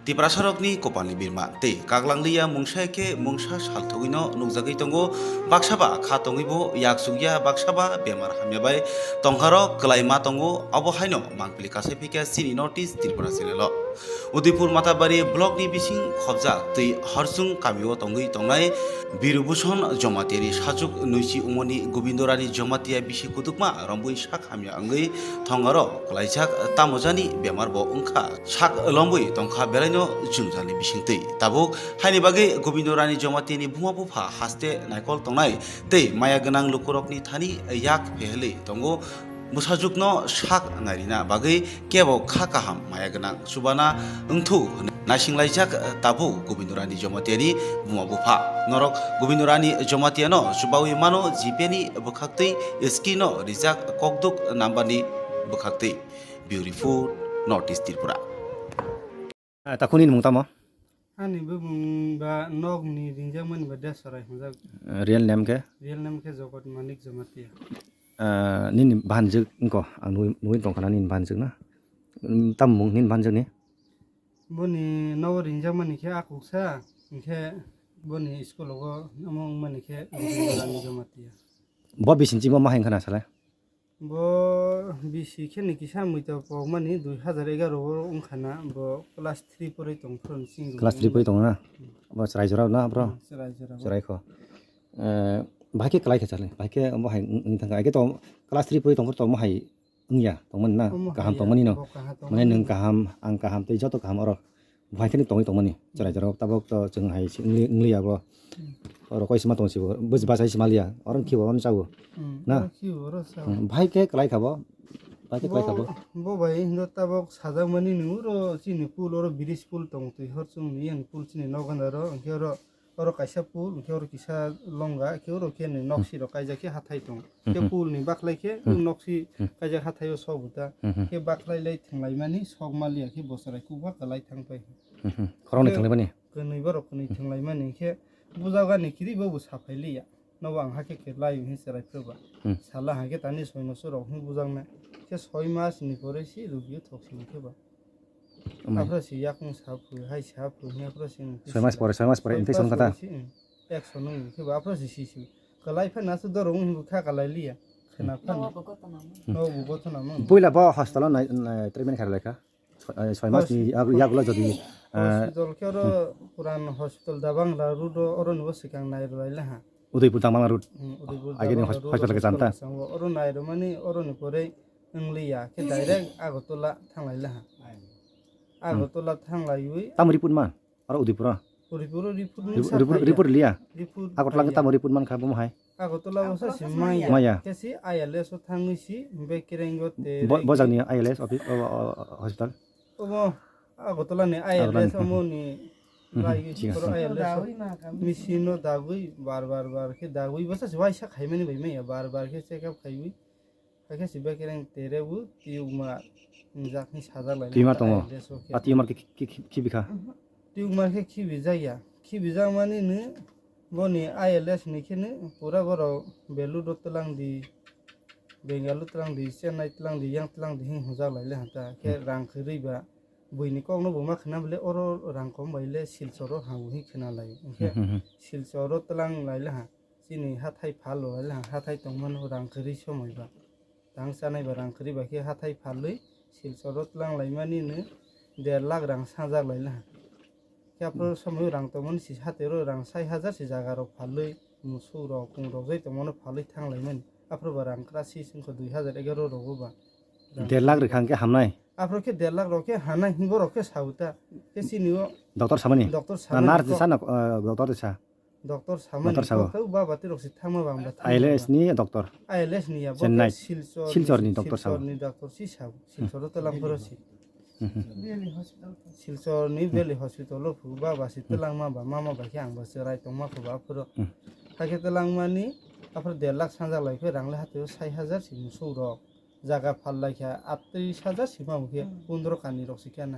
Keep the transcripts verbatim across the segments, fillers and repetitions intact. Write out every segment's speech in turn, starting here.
Tiprasarokni kopalni birma tei kaglangliya mungsa khe mungsa salthogwino nukjagwi tongo. Baksa ba kha tongwibo yak chukya, baksa ba bemar hamya bai tongkharok kwlaima tongo. Obo haino mangpili kasai phikya chini North East Tripura channel-o. Udaipur Matabari block ni bising khobjak twi Horchung kamio tongwi tongnai Biru Bhusan Jamatia ni sajwk Nuichi Umoni Gobindo Rani Jamatia bisi kutukma rombwi sak hamya wngwi thongaro kwlaijak, tamo jani bemar bo wngkha. Sak lombwi tongkha belaino jwngjal ni bisingtwi. Tabuk haini bagwi Gobindo Rani Jamatia ni buma bupha haste naikol tongnai tei maya gwnang lukurokni thani yak phehelwi tongo. Bwsajwkno sak nairina bagwi kebo kha kaham maya gwnang chubana wngthu hwnwi naisinglaijak tabuk Gobindo Rani Jamatia ni buma bupha. Norok Gobindo Rani Jamatia no chubawi mano G Pay ni bwkhaktwi, screen o rijak kokduk number ni bwkhaktwi. Bureau Report, North East Tripura. Ah, takhuk nini mung tamo? Ani bumung ba nok ni ringjakmani ba Desorai hwnjak. Ah, real name khe? Real name khe Jogot Manik Jamatia. Ah, nini bahanjwk wngkho, ang nugwi, nugwi tongkha na nini bahanjwk na? Mm, tamo mung nini bahanjwk ni? Boni nogo ringjakmani khe Akuksa, hinkhe boni school o omo wngmani khe Rani Jamatia. Bo bising chimo ma hai wngkha na sale? Bo bisi khe ni kisa muitu pokmani dui hazar egaroh o wngkha na, bo class three porwi tong phuru ni sini. Class three porwi tongo na? Hmm. Bo chwrai jora na bro? Hmm, chwrai jora. Chwrai kho. Eh, bahai khe kwlai khe chale, bahai khe bo hai wng-, wngwi thangkha. Hai khe to class three porwi tong phuru to mo hai wngya tongmani na? Omo kaham hai ya, tongmani no? Bo kaham tongmani. Mane nwng kaham, ang kaham, tei joto kaham oro. Bo hai kheno tongwi tongmani, chwrai jora tabok to chwng hai se wngli-, wngliya bo. Hmm. Oro koi sima tong sibo, bwch bachai sima liya, oro khibo, oro chawo. Hmm, na? Oro khibo, oro chawo. Hmm, bahai khe kwlai kha bo, bahai khe kwlai kha bo. Bo, bo bai hindo tabok sajakmani nung oro chini pool, oro bridge pool tong twi hor chwng ni yan pool chini nok gana ro, hinkhe oro, oro kaisa pool, hinkhe oro kisa longa, hinkhe oro khe ni nok si rok kaijak khe hathai tong. Khe pool ni bakhlai khe, hmm, nok si, hmm, kaijak hathai o sok bo ta. Hmm. Khe bakhlai lai thwng lai mani sok ma liya khe bo chwrai kubha kwlai thang pai. Hmm. Khoroknwi thwng lai mani? Khe kwnwi borok kwnwi thwng lai mani khe bujagani kiri bo bo saphai liya. Nobo ang hakhe khe lai hwnwi chwrai phuru ba. Hmm. Sala hakhe tani soi no chwrok hwn bujak na. Khe soi mas ni pore si rugio thok si khe ba. Amai. Aphra si yakung sa phu, hai sa phu, hwnwi aphra si. Soi mas pore, soi mas pore, soi infection mas kata. Pore si, hmm. Action wng khe ba aphra si si si. Kwlai phan na su dorong hwn kha kwlai liya. Khna phan. Nobo bo gotho na mo. Hmm. Nobo bo gotho na mo. Puila bo hospital o nai, nai, treatment kharlai kha. Soi, eh, soi mas ni yagulo jodi, eh, hospital khe oro puran hospital Dabangla road o, oro ni bo swkang nai rwlai laha. Udaipur Dabangla road. Hmm, Udaipur agini Dabangla hos-, road hospital khe janta. Oro nai rwmani oro ni pore wng liya khe direct Agartala thang lai laha. Hmm. Agartala thang laiwi. Tamo report man? Oro Udaipur o? Udaipur o report ni report, sa report, phaiya. Report liya? Report Agartala phaiya. Tamo report man kha bomo hai? Agartala o sa si maya. Maya. Khe si I L S o thangwi si bekereng o te. Bo, bo jagni I L S office, o, o, o, hospital? Obo Agartala ni I L S Agartala ni. Omo ni. Mhm. Bai sikoro I L S o. Machine no dagwi bar bar bar khe dagwi bo sa si waisa khaimani bai maya bar bar khe check up khaiwi. Hakhe si bekereng tere bo tumor wngjak hwnwi sajak lai. Tumor tongo. I L S o khe. A tumor khe ki, ki, ki, khibi kha? Tumor khe khibi jaya. Khibi jak mani no boni I L S ni khe no pura borok Beluru twlang di, Bengaluru twlang di, Chennai twlang di, yang twlang di hwnwi hwnjak lai le ha ta. Khe rang kwrwi ba buini kok no bo ma khna bole oro rang kom bai le Silchar o ha hwnwi khna lai. Hinkhe Silchar o twlang lai le ha. Chini hathai phal rwlaha, hathai tongmano rang kwrwi somoi ba. Tang chanai ba rang kwrwi ba khe hathai phalwi Silchar o twlang laimani no der lakh rang sajak lailaha. Khe aphuru somoi rang tongmani si hathai ro rang sai hajar si jaga rok phalwi musuk rok kung rok jai tongmano phalwi thang laimani. Aphuru ba rang kwra si wngkha dui hajar egaroh rogo ba. Der lakh rwkha hwnkhe hamnai. Aphuru khe der lakh rok khe hanai hwnwi borok khe sa uta. Khe chini o doctor samani? Doctor samani nurse kok. Sa na, eh, doctor sa? Doctor samani doctor sabo. Kok tei baba tei rok si thangma bang ba thangma I L S ba. Ni doctor. I L S ni ya, bo Chennai. Khe Silchar ni, Silchar ni doctor sabo. Silchar ni doctor si sabo. Silchar o twlang phoro si. Mhm. Silchar ni Valley Hospital o phu baba si twlangma ba mama bai khe ang bo chwrai tongma phu ba aphuru. Hmm. Hakhe twlangmani aphuru der lakh sanjak lai khe rang le hathai o sai hajar si musuk rok. Jaga phal lai kha atris hajar si ma hwn khe pondro kani rok si khe na.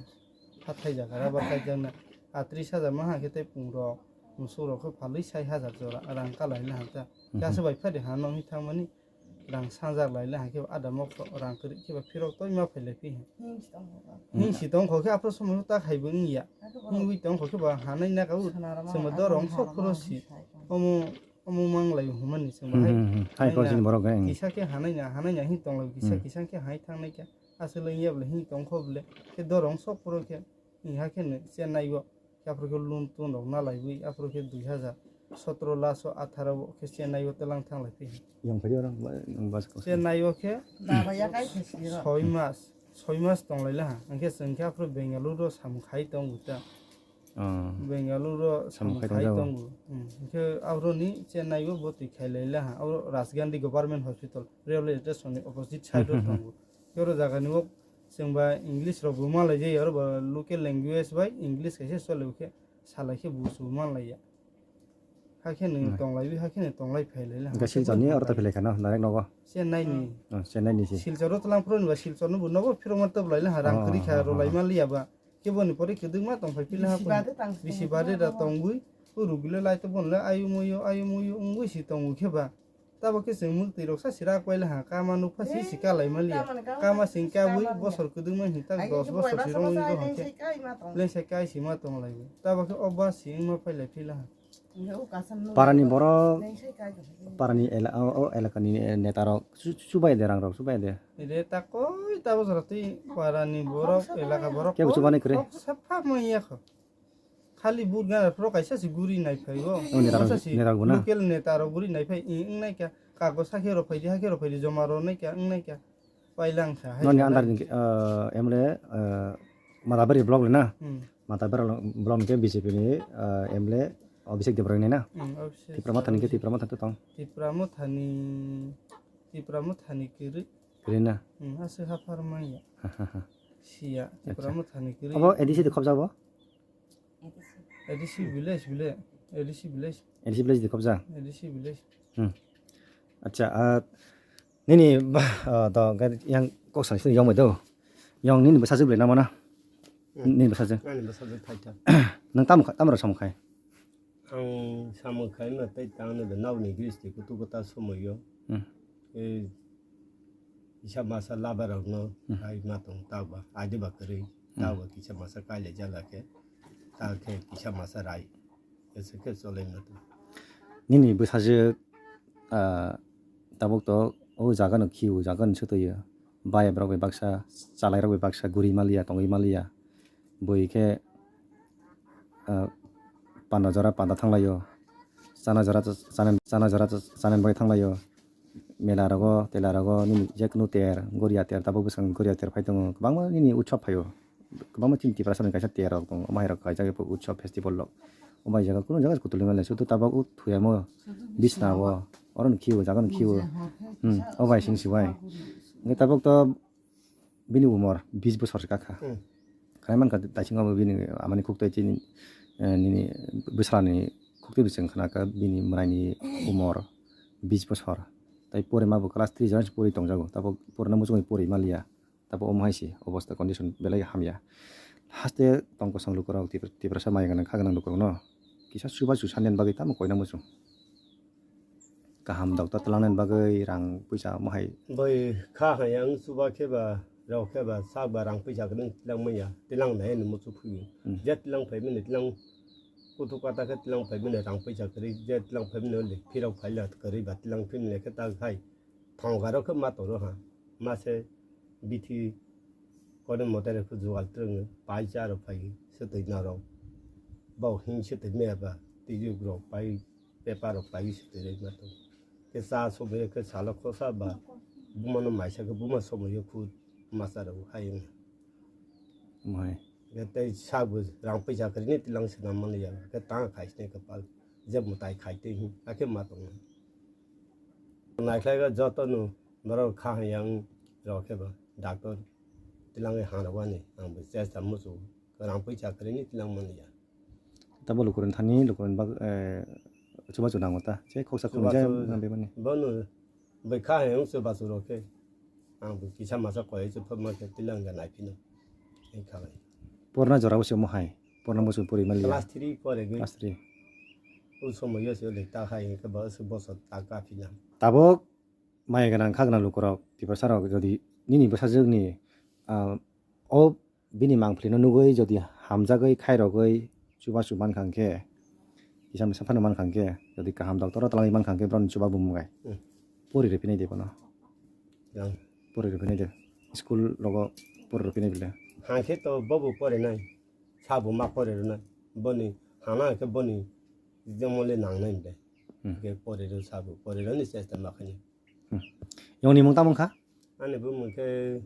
Hathai jaga raba kaijakna atris hajar ma ha khe tei pung rok musuk rok khe phalwi sai hajar jora rang kalai na ha ta. Khe aswk bai phari ha nokni thangmani rang sanjak lai le ha khe adamo rang kwrwi khe ba phirok toi ma phai lai phi. Hing si tong kho khe aphuru somoi ta khai bo wng ya. Himwi tong kho khe ba hanai na ka u. Chwng ba dorong sok phuru si. Omo, omo mang lai humani chwng ba Hmm, hai. hmm, hmm. Hai Hanai ko na. Chini borok, eh. Kisa khe hanai na, hanai na hin tong lai kisa, Hmm. kisa khe hai thang nai khe. Aswk le ya bole hin tong kho bole. Khe dorong sok phuru khe. Ni ha khe no Chennai o. Khe aphuru khe loan ton rok na lai wi. Aphuru khe dui hazar sotro laso atharo o khe Chennai o twlang thang lai phi. Yang phai oro, ba-, bas ko. Chennai o khe Baba ya kai khe siro. Soi mas. Soi mas tong lai la ha. Hwnkhe chwng khe aphuru Bengaluru o samung khai tongo ta. Oh. Bengaluru o Samung samung khai khai tongo. tongo. Hmm. Hwnkhe aphuru ni Chennai o bwtwi khai lai la ha. Abo Rajgandhi Government Hospital, railway station ni opposite side o Hmm. tongo. Khe oro jaga ni o chwng ba English rok bo ma lai jai, oro ba local language bai English kaisa chole khe salai khe busu ma lai ya. Hakhe nwng Hmm. tong lai bi, hakhe nwng tong lai phai lai la ha. Hwnkhe Silchar ni oro ta phai lai kha no, direct nogo. Chennai ni. Oh, Chennai ni si. Silchar o tlang phuru ni ba Silchar no bo nogo phirok ma tab lai la ha, rang Oh, kwrwi kha, oh, ro lai oh. ma liya ba. Khe boni pore kwdwkma tong phai phi la ha Bisi boni. bade tang Bisi si bade tongma da ba. tongwi, o rugile lai to bon le ayu muyu, ayu muyu wngwi si tongo khe ba. Tabo khe chwng mwktwi rok sa sira kwai la ha, kama nukpha si si ka lai ma liya. Kama sing kabwi bosor kwdwkma hin tak dos bosor si rong wngwi rok hwnkhe. Lengsa kai si ma tong lai bo. Tabo khe o ba si wngma phai lai phi la ha. Parani borok, parani ela-, o, o elakani netarok chu-, chu-, chubai de, rangrok chubai de. Ede ta koi ta bosor twi parani borok, elaka borok Kebo koi chubani kwrwi? Kok sapha manya kho. Khali burga rok kaisa si guri nai phai o. O netarok, Kaisa si netarok bo na? Local netarok guri nai phai, i, wng nai kha. Kago sakhe rok phai di, hakhe rok phai di, joma rok nai kha, wng nai kha. Pailangkha, hai Noni jora. Andar ni, eh, M L A, eh, Matabari block le na? Hmm. Matabari block ni khe B J P ni, eh, M L A Abhishek Debbarma ni na? Hmm, Abhishek Tipra Motha ni khe Tipra Motha ni tong? Tipra Motha ni, Tipra Motha ni kwrwi. Kwrwi na? Hmm, aswk haphar manya. Siya, Tipra Acha. Motha ni kwrwi. Abo A D C de khobjak bo? A D C village, village, A D C village. A D C village de khobjak? A D C village. Hmm. Acha, ah, nini ba, ah, to, ga-, yang kok sani sini yong bai do. Yong nini bwsajwk belai namo na? Hmm. Nini bwsajwk. Ani bwsajwk thaitham. Nang tamo kha-, tamo rok samung khai? Ang samung khai ma tei tang ni nau ni gris ti kutu kuta somoi yo. Hmm. Ei kisa masa laba rok no Hmm. khai ma tong ta ba, adi ba kwrwi, Hmm. ta ba kisa masa kai le jala khe, ta khe kisa masa rai. Ese khe cholai ma tong. Nini bwsajwk, ah, tabuk to o jaga no khiu, jaga no swtwi o. Bai borok bai baksa, chalai rok bai baksa, guri maliya, tongwi maliya. Bui khe, ah, panda jora panda thanglaio. Chana jora chana, chana jora chana bagwi thanglaio. Mela rogo, tela rogo, nini jekunu ter, goria ter, tabuk bwskango goria ter phai tongo. Kwbangma nini utsob phaio. Kwbangma chini Tiprasa ni kaisa ter rok tongo, omo hai rok kaijak epho utsob festival rok. Omo hai jaga kunu jaga kutulwi male, sudu tabuk o thuyamo bisna o, oro ni khiwo, jaga ni khiwo. Hmm, o bai sing si bai. Hwnkhe tabuk to bini umor bis bosor se kakha. Hmm. Khnai mankha taisingo bo bini amani khuk tei chini, eh, nini bwsala ni khuk tei bising khna kha bini mwrai ni umor bis bosor. Tai pore ma bo class three jora se pori tongjago, tabuk porna muchungwi pori maliya. Tabo omo hai se obosta condition belai hamya. Haste tong kosong lukurok Tipra-, Tiprasa maya gwnang kha gwnang lukurokno kisa chuba chusa nani bagwi tamo koina muchung. Kaham doctor twlangnani bagwi rang puisa omo hai. Bai kha hai ang chuba khe ba rok khe ba sak ba rang puisa kwrwi tlang manya tlang nai ani muchung phuru. Hmm. Je tlang phai mani tlang kutu kata khe tlang phai mani rang puisa kwrwi je tlang phai mani le phirok phai la kwrwi ba tlang phai mani khe ta khai. Thongkha rok khe ma toro ha, ma se bithi kone motai rok khe jugal twrwngwi pai cha rok phai swtwi norok. Bo hing swtwi maya ba twiwi rok pai paper rok pai swtwi rwi ma tong. Khe cha somoi khe salo khosa ba buma no maisa khe buma somoi khe khu masa rok hai wng. Omo hai. Khe tei sak bo rang puisa kwrwi ni tlang swnam manliya khe tang khai sini kwpal je mwtai khai twi hing hakhe ma tong. Naikhlai khe joto no borok kha hamya wng rok khe bo doctor twlangwi hangrwkmani ang bo chesta muchungo kwrang puisa kwrwini twlang manliya. Tabo lukurok thani lukurok bak, eh, chubachu nango ta. Che khoksa khum je Chubachu nang bebani. Bono bai kha hamya wng chubachu rok khe ang bo kisa masa koi chu phobma khe twlang ga naiphino. Wng kha bai. Purna jora bo se omo hai. Purna muchung puri manliya. Class three pore gwi. Class three. O somoyo se le ta hai khe bo se bosor ta ka phina. Tabuk maya gwnang kha gwnang lukurok Tiprasa rok jodi nini bwsajwkni, ah, o bini mangphlino nugwi jodi hamjagwi khairogwi chubachu mankha hwnkhe, kisa misa phano mankha hwnkhe, jodi kaham doctor o twlangwi mankha hwnkhe borokni chuba bumung bai. Hmm. Pori rw phinai de bono. Yang. Pori rw phinai de. School rogo pori rw phinai bile. Hangkhe to bobo porinai. Sabo ma pori rwnai. Boni hana hwnkhe boni jemole nangnai bile. Hmm. Hwnkhe pori rw sabo. Pori rwni chesta ma khainai. Hmm. Yongni mung tamo wngkha? Ani bumung khe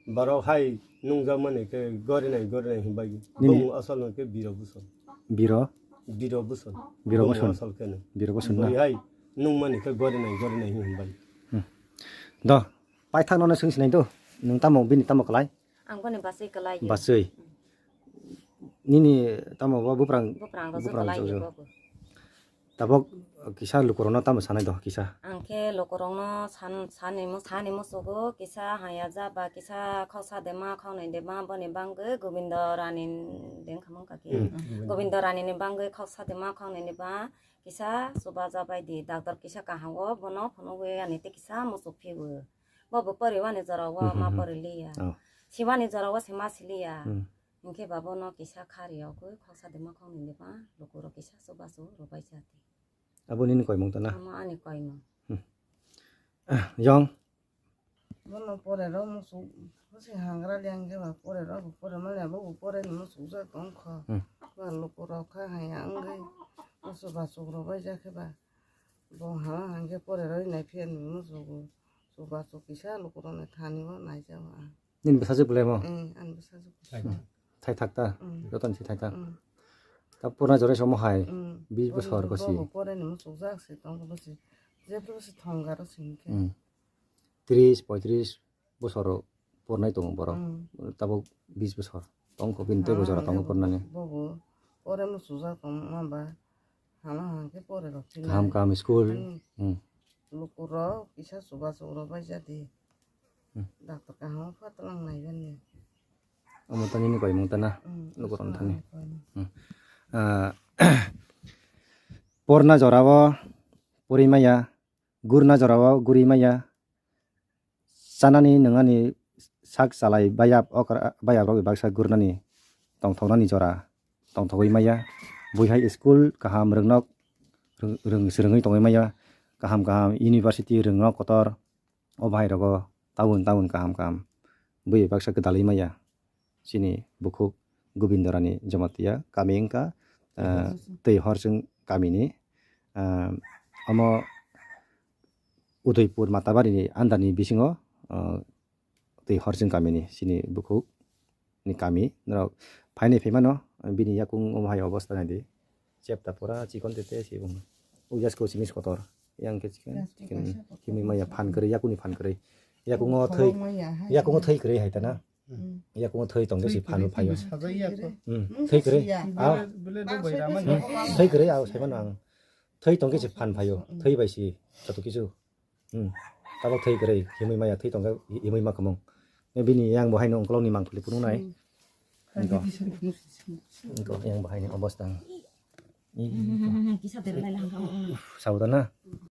borok hai nungjakmani khe gorinai gorinai hinbai. Nini bumung asol hwnkhe Biro Buson. Biro? Biro Buson. Biro Bumung Buson. Asol khe no. Biro Buson na? Bui hai nungmani khe gorinai gorinai hinbai. Hmm. Do, paithak nono swng sinai do. Nwng tamo, bini tamo kwlai? Ang boni bachwi kwlai. Bachwi. Hmm. Nini tamo bo buprang, buprang rok buprang kwlai rok. Ni bobo. Tabok kisa lukurokno tamo sanai do kisa. Ang khe lukurokno san-, sani mu-, sani musugo kisa haya ja ba kisa khoksa dema khoknwi dema boni bangwi Gobindo Rani dengkha mangkha khe. Hmm. Gobindo Rani ni bangwi khoksa dema khoknwi dema kisa chubaja bai di. Doctor kisa kaham o bono phunugwi ani tei kisa muchuk phio. Bobo poriwani jora o ma pori liya. Oh. Siwani jora o se ma siliya. Hmm. Hinkhe ba bono kisa kha riyogwi khoksa dema khoknwi dema lukurok kisa chubachu rwbai cha di. Abo nini koimung ta na? Amo ani koimung. Hmm. Yong? Bono pore rw muchuk, bwswk hangra liya hinkhe ba pore rw, bo pore manya bo bo pore ni muchuk jak tong kho. Hmm. Ba lukurok kha haya wngwi muchuk bachuk rwbai jak khe ba bo hama hinkhe pore rw nai phiya ni muchuk, chubachu kisa lukurok ni thani o nai jak o ang. Nini bwsajwk belai mo? Mm, ani bwsajwk. Thai thak ta? Mm. Joto ni si thai thak. Mm. Ta purna jora somo hai, mm, bis bosor kosi. Bo pore ni muchuk jak se tong bo se. Jebro se thong garo se hinkhe. Mm. Tris, poitris bosor purnai tongo borok. Mm. Tabok bis bosor. Tong kho bini tei bo jora tongo purnani. Bo bo pore muchuk jak tong ma ba. Hama hangke pore rok chini. Kaham kaham school. Ani hmm. Lukurok kisa chubachu rok bai jadi. Hmm. Doctor kaham phatlang nai bani. Omo tani ni koimung tana. Hmm. Lukurok thani. Hmm. Ah, porna jorao pori maya, gurna jorao guri maya. Chanani nwngnani sak chalai bayap okra, bayap rok baksa gurnani tongthoknani jora tongthogwi maya. Buihai school kaham rwngnok, rwng-, rwng-, swrwngwi tongwi maya. Kaham kaham university rwngnok kotor o bahai rogo town town kaham kaham bui baksa gwdalwi maya. Chini bukhuk Gobindorani Jamatia kami wngkha, ah, twi horsing kamini, ah, omo Udaipur Matabari ni under ni bisingo, ah, twi horsing kamini chini bukhuk ni kami norok phainai phaimano bini yakung omo hai obostha naidi. Chepta pura chikon tete se bung. Uya sko simis kotor. Yang ke chicken, chicken. Himwi maya phan kwrwi, yakungni phan kwrwi. Yakungo thwi, yakungo thwi kwrwi hai tana. Hmm. Yakungo thwi tongke si phan phayo. Hmm, thwi kwrwi. Ah. Hmm, thwi kwrwi, ah, sai mano ang. Thwi tongke si phan phayo. Thwi bai si joto kisu. Hmm. Tabok thwi kwrwi, himwi maya thwi tongke himwi ma khumung. Bini yang bo haino ongkolokni mangpili phunuknai. Hmm. Iko. Iko yang bo haino obostha. Kisa terlai lang. Saudana.